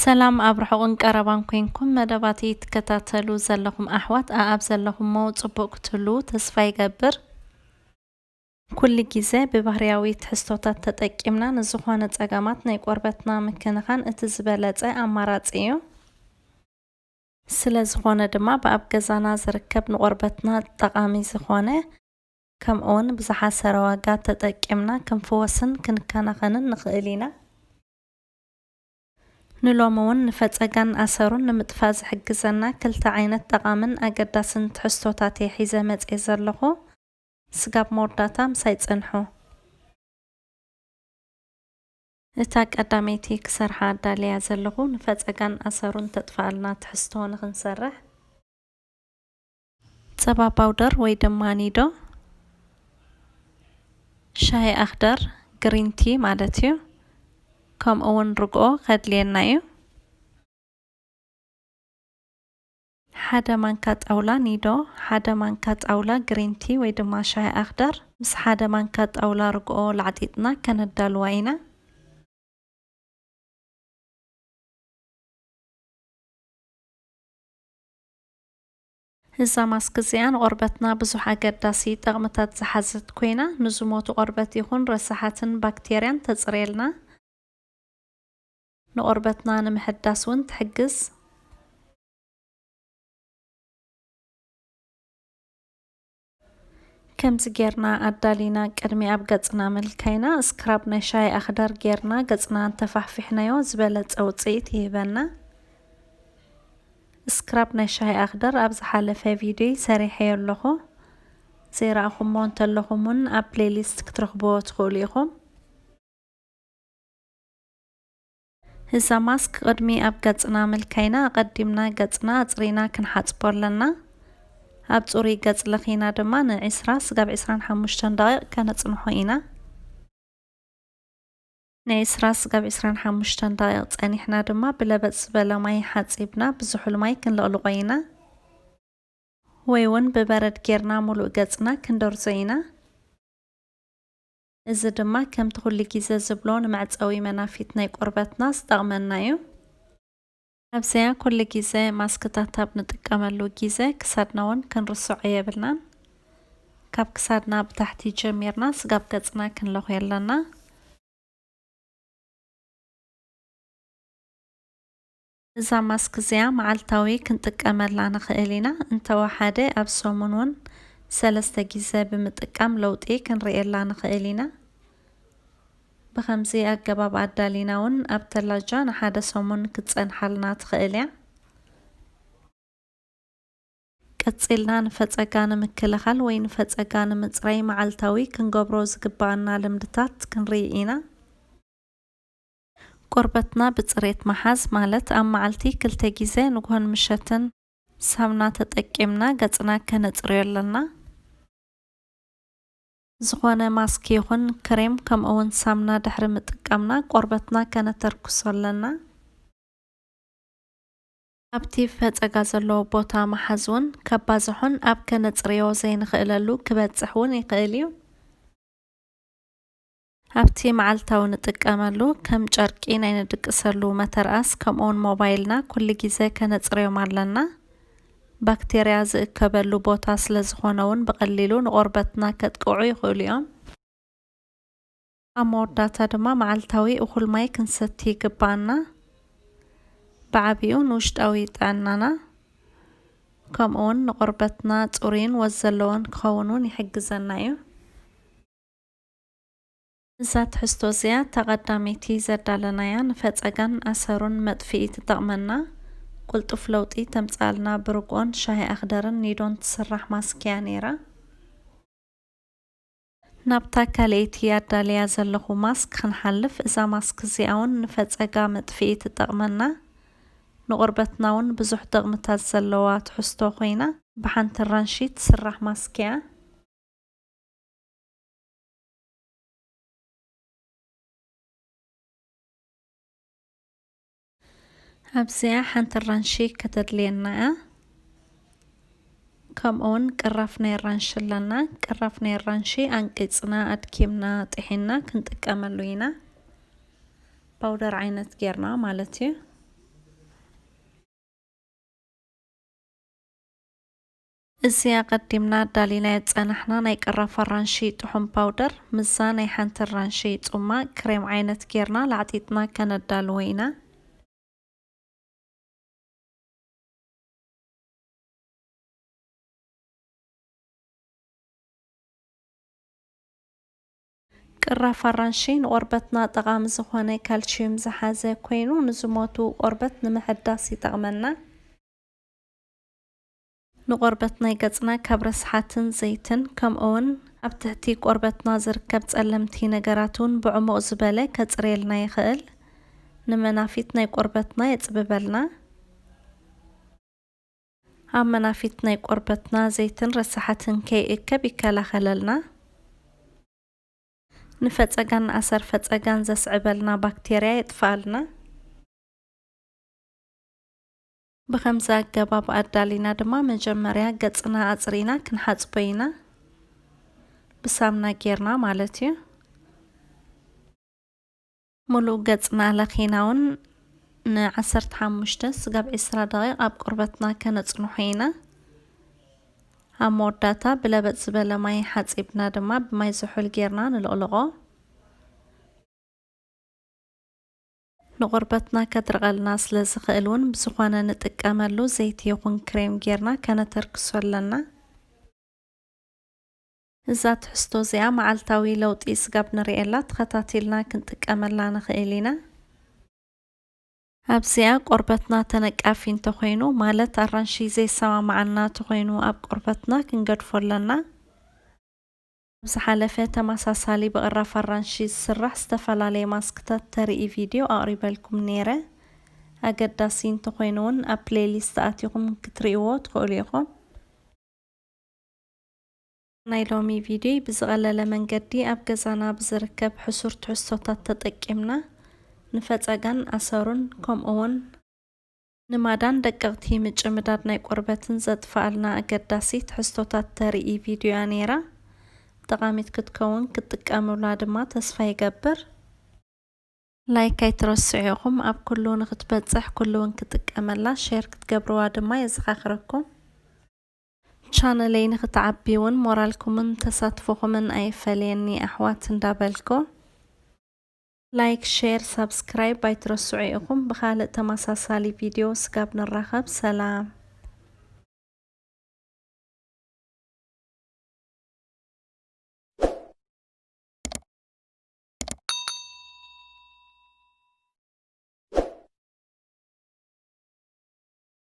ሰላም ኣብ ርሑቕን ቀረባን ኮንኩም መደባተይ ትከታተሉ ዘለኹም ኣሕዋት፣ ኣኣብ ዘለኹሞ ጽቡቕ ክትህልዉ ተስፋ ይገብር። ኩሉ ግዜ ብባህርያዊ ትሕዝቶታት ተጠቂምና ንዝኾነ ጸገማት ናይ ቆርበትና ምክንኻን እቲ ዝበለጸ ኣማራጺ እዩ። ስለ ዝኾነ ድማ ብኣብ ገዛና ዝርከብ ንቆርበትና ጠቓሚ ዝኾነ ከምኡውን ብዝሓሰረ ዋጋ ተጠቂምና ክንፍወስን ክንከናኸንን ንኽእል ኢና። ንሎሚ እውን ንፈጸጋን ኣሰሩን ንምጥፋእ ዝሕግዘና ክልተ ዓይነት ጠቓምን ኣገዳስን ትሕዝቶታት እየ ሒዘ መጽየ ዘለኹ። ስጋብ መወዳእታ ምሳይ ጽንሑ። እታ ቀዳመይቲ ክሰርሓ ኣዳልያ ዘለኹ ንፈጸጋን ኣሰሩን ተጥፍኣልና ትሕዝቶ ንኽንሰርሕ፣ ጸባ ፓውደር ወይ ድማ ኒዶ፣ ሻሂ ኣኽደር፣ ግሪን ቲ ማለት እዩ። ከምኡ እውን ርግኦ ከድልየና እዩ። ሓደ ማንካ ጣውላ ኒዶ፣ ሓደ ማንካ ጣውላ ግሪን ቲ ወይ ድማ ሻሂ ኣኽደር ምስ ሓደ ማንካ ጣውላ ርግኦ ላዕጢጥና ከነዳልዋ ኢና። እዛ ማስክ እዚኣ ንቆርበትና ብዙሕ ኣገዳሲ ጠቕምታት ዝሓዘት ኮይና፣ ንዝሞቱ ቆርበት ይኹን ረሳሓትን ባክቴርያን ተጽርየልና፣ ንቆርበትና ንምሕዳስ እውን ትሕግዝ። ከምዚ ጌርና ኣዳሊና ቅድሚ ኣብ ገጽና ምልካይና፣ ስክራብ ናይ ሻሂ ኣኽደር ጌርና ገጽና እንተፋሕፊሕናዮ ዝበለጸ ውጽኢት ይህበና። ስክራብ ናይ ሻሂ ኣኽደር ኣብ ዝሓለፈ ቪድዮ ሰሪሐዮ ኣለኹ። ዘይረኣኹሞ እንተለኹም እውን ኣብ ፕሌሊስት ክትረኽብዎ ትኽእሉ ኢኹም። እዛ ማስክ ቅድሚ ኣብ ገጽና ምልካይና ኣቐዲምና ገጽና ኣጽሪና ክንሓጽቦ ኣለና። ኣብ ጽሩይ ገጽ ለኺና ድማ ንዒስራ ስጋብ ዒስራን ሓሙሽተን ደቂቕ ከነጽንሖ ኢና። ንዒስራ ስጋብ ዒስራን ሓሙሽተን ደቂቕ ጸኒሕና ድማ ብለበጥ ዝበለ ማይ ሓጺብና ብዝሑል ማይ ክንልቕልቖ ኢና። ወይ እውን ብበረድ ጌርና ሙሉእ ገጽና ክንደርዞ ኢና። እዚ ድማ ከምቲ ኩሉ ግዜ ዝብሎ ንመዕጸዊ መናፊት ናይ ቆርበትና ዝጠቕመና እዩ። ኣብዚኣ ኩሉ ግዜ ማስክታት ኣብ ንጥቀመሉ ግዜ ክሳድና እውን ክንርስዖ የብልናን። ካብ ክሳድና ብታሕቲ ጀሚርና ስጋብ ገጽና ክንለኹ ኣለና። እዛ ማስክ እዚኣ መዓልታዊ ክንጥቀመላ ንኽእል ኢና። እንተወሓደ ኣብ ሰሙን እውን ሰለስተ ግዜ ብምጥቃም ለውጢ ክንርእየላ ንኽእል ኢና። ብኸምዚ ኣገባብ ኣዳሊና እውን ኣብ ተላጃ ንሓደ ሰሙን ክትጸንሓልና ትኽእል እያ። ቀጺልና ንፈጸጋ ንምክልኻል ወይ ንፈጸጋ ንምጽራይ መዓልታዊ ክንገብሮ ዝግብኣና ልምድታት ክንርኢ ኢና። ቆርበትና ብጽሬት ምሓዝ ማለት ኣብ መዓልቲ ክልተ ግዜ ንግሆን ምሸትን ሳሙና ተጠቂምና ገጽና ከነጽርዮ ኣለና። ዝኾነ ማስክ ይኹን ክሬም ከምኡ እውን ሳሙና ድሕሪ ምጥቃምና ቆርበትና ከነተርክሶ ኣለና። ኣብቲ ፈጸጋ ዘለዎ ቦታ ምሓዝ እውን ከባዝሖን ኣብ ከነጽርዮ ዘይንኽእለሉ ክበጽሕ እውን ይኽእል እዩ። ኣብቲ መዓልታዊ ንጥቀመሉ ከም ጨርቂ ናይ ንድቅሰሉ መተርኣስ ከምኡ እውን ሞባይልና ኩሉ ግዜ ከነጽርዮም ኣለና። ባክቴርያ ዝእከበሉ ቦታ ስለ ዝኾነ እውን ብቐሊሉ ንቆርበትና ከጥቅዑ ይኽእሉ እዮም። ኣብ መወዳእታ ድማ መዓልታዊ እኹል ማይ ክንሰቲ ይግብኣና። ብዓቢኡ ንውሽጣዊ ጥዕናና ከምኡ እውን ንቆርበትና ጽሩይን ወዝ ዘለዎን ክኸውን እውን ይሕግዘና እዩ። እዛ ትሕዝቶ እዚኣ እታ ቀዳመይቲ ዘዳለናያ ንፈጸጋን ኣሰሩን መጥፍኢ ትጠቕመና። ቅልጡፍ ለውጢ ተምጽኣልና ብርግኦን ሻሂ ኣኽደርን ኒዶን ትስራሕ ማስክ እያ ነይራ። ናብታ ካልኣይቲ ኣዳልያ ዘለኹ ማስክ ክንሓልፍ፣ እዛ ማስክ እዚኣ እውን ንፈጸጋ መጥፍኢ ትጠቕመና። ንቆርበትና እውን ብዙሕ ጥቕምታት ዘለዋ ትሕዝቶ ኮይና፣ ብሓንቲ ራንሺ ትስራሕ ማስክ እያ። ኣብዚኣ ሓንቲ ራንሺ ከተድልየና እያ። ከምኡውን ቅራፍ ናይ ራንሺ ኣለና። ቅራፍ ናይ ራንሺ ኣንቂጽና፣ ኣድኪምና፣ ጥሒንና ክንጥቀመሉ ኢና። ፓውደር ዓይነት ጌርና ማለት እዩ። እዚ ኣቐዲምና ኣዳሊናዮ ዝጸናሕና ናይ ቅራፍ ኣራንሺ ጥሑን ፓውደር ምስዛ ናይ ሓንቲ ኣራንሺ ጽማቕ ክሬም ዓይነት ጌርና ላዕጢጥና ከነዳልዎ ኢና። ቅራፍ ኣራንሺ ንቆርበትና ጠቓሚ ዝኾነ ካልሽዩም ዝሓዘ ኮይኑ ንዝሞቱ ቆርበት ንምሕዳስ ይጠቕመና። ንቆርበት ናይ ገጽና ካብ ረስሓትን ዘይትን ከምኡ እውን ኣብ ትሕቲ ቆርበትና ዝርከብ ጸለምቲ ነገራት እውን ብዕሙቕ ዝበለ ከጽርየልና ይኽእል። ንመናፊት ናይ ቆርበትና የጽብበልና። ኣብ መናፊት ናይ ቆርበትና ዘይትን ረሳሓትን ከይእከብ ይከላኸለልና። ንፈጸጋን ንኣሰር ፈጸጋን ዘስዕበልና ባክቴርያ የጥፍኣልና። ብኸምዚ ኣገባብ ኣዳሊና ድማ መጀመርያ ገጽና ኣጽሪና ክንሓጽቦ ኢና። ብሳምና ጌርና ማለት እዩ። ሙሉእ ገጽና ለኺና እውን ንዓሰርተ ሓሙሽተ ስጋብ ዕስራ ደቂቕ ኣብ ቆርበትና ከነጽንሖ ኢና። ኣብ መወዳእታ ብለበጥ ዝበለ ማይ ሓጺብና ድማ ብማይ ዝሑል ጌርና ንልቕልቖ። ንቆርበትና ከድርቐልና ስለ ዝኽእል እውን ብዝኾነ ንጥቀመሉ ዘይቲ ይኹን ክሬም ጌርና ከነተርክሶ ኣለና። እዛ ትሕዝቶ እዚኣ መዓልታዊ ለውጢ ስጋብ ንርእየላ ተኸታቲልና ክንጥቀመላ ንኽእል ኢና። ኣብዚኣ ቆርበትና ተነቃፊ እንተኾይኑ፣ ማለት ኣራንሺ ዘይሰማማዓና እንተኾይኑ ኣብ ቆርበትና ክንገድፎ ኣለና። ኣብ ዝሓለፈ ተመሳሳሊ ብቕራፍ ኣራንሺ ዝስራሕ ዝተፈላለየ ማስክታት ተርኢ ቪድዮ ኣቕሪበልኩም ነይረ። ኣገዳሲ እንተኾይኑ እውን ኣብ ፕሌሊስት ኣቲኹም ክትርእይዎ ትኽእሉ ኢኹም። ናይ ሎሚ ቪድዮ ብዝቐለለ መንገዲ ኣብ ገዛና ብዝርከብ ሕሱር ትሕዝቶታት ተጠቂምና ንፈጸጋን ኣሰሩን ከምኡ እውን ንማዳን ደቀቕቲ ምጭምዳድ ናይ ቆርበትን ዘጥፍኣልና ኣገዳሲ ትሕዝቶታት ተርኢ ቪድዮ እያ ነይራ። ጠቓሚት ክትከውን ክትጥቀሙላ ድማ ተስፋ ይገብር። ላይክ ኣይትረስዑ ኢኹም፣ ኣብ ኩሉ ንክትበጽሕ ኩሉ እውን ክጥቀመላ ሼር ክትገብርዋ ድማ የዘኻኽረኩም። ቻነለይ ንክትዓቢ እውን ሞራልኩምን ተሳትፎኹምን ኣይፈለየኒ ኣሕዋት እንዳበልኩ፣ ላይክ፣ ሼር፣ ሳብስክራይብ ኣይትረስዑ ኢኹም። ብኻልእ ተመሳሳሊ ቪድዮ ስጋብ ንራኸብ፣ ሰላም።